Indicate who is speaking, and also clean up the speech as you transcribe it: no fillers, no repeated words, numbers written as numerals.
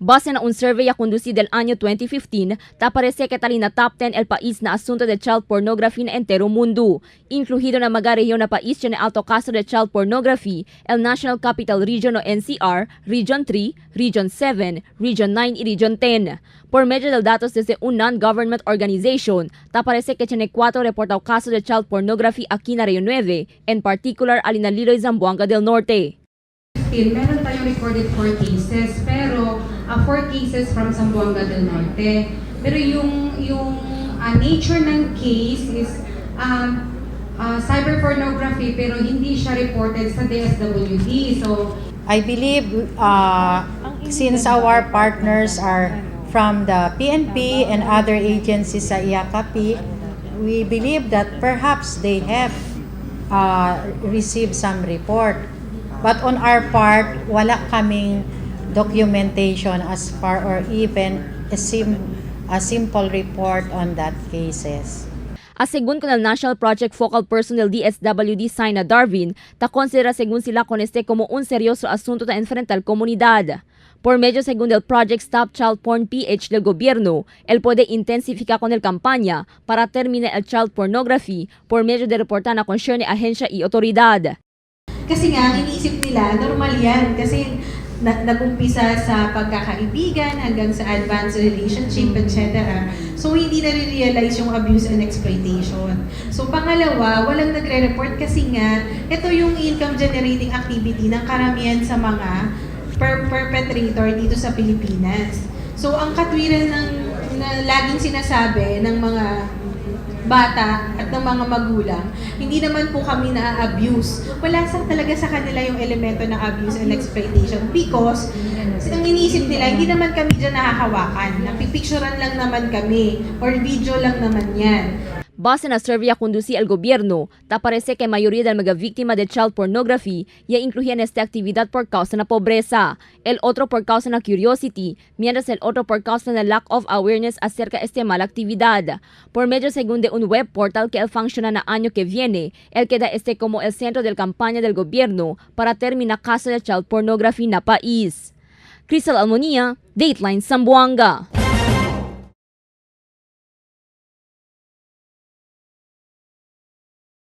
Speaker 1: Base na un survey a conducido del año 2015, ta parece que tali na top 10 el país na asunto de child pornography na entero mundo. Incluido na mga rehiyon na país tiene alto caso de child pornography, el National Capital Region o NCR, Region 3, Region 7, Region 9 y Region 10. Por medio del datos desde un non-government organization, ta parece que tiene 4 reportado caso de child pornography aquí na Region 9, en particular Alinaliloy, Zamboanga del Norte.
Speaker 2: Meron tayong recorded 4 cases, pero 4 cases from Zamboanga del Norte. Pero yung nature ng case is cyber pornography, pero hindi siya reported sa DSWD. So,
Speaker 3: I believe since our partners are from the PNP and other agencies sa IACAPI, we believe that perhaps they have received some report. But on our part, wala kaming documentation as far or even a simple report on that cases.
Speaker 1: A según con el National Project Focal Person del DSWD, Saina Darwin, ta considera según sila con este como un seryoso asunto ta enfrentar comunidad. Por medio según del Project Stop Child Porn PH del gobierno, él puede intensificar con el campaña para terminar el child pornography por medio de reportar na concerne agencia y autoridad.
Speaker 4: Kasi nga, ang iniisip nila, normal yan. Kasi nag-umpisa sa pagkakaibigan hanggang sa advanced relationship, etc. So, hindi nare-realize yung abuse and exploitation. So, pangalawa, walang nagre-report kasi nga, ito yung income generating activity ng karamihan sa mga perpetrator dito sa Pilipinas. So, ang katwiran ng na laging sinasabi ng mga bata at ng mga magulang, hindi naman po kami na-abuse. Wala sa talaga sa kanila yung elemento ng abuse and exploitation because ang iniisip nila, hindi naman kami dyan nahahawakan. Napipicturan lang naman kami or video lang naman yan.
Speaker 1: Base na survey a conduci el gobierno, ta parece que mayoría del mga víctima de child pornography ya incluían esta actividad por causa na pobreza, el otro por causa na curiosity, mientras el otro por causa na lack of awareness acerca esta mala actividad. Por medio según de un web portal que el funciona na año que viene, el queda este como el centro del campaña del gobierno para terminar caso de child pornography na país. Crystal Almonia, Dateline Zamboanga.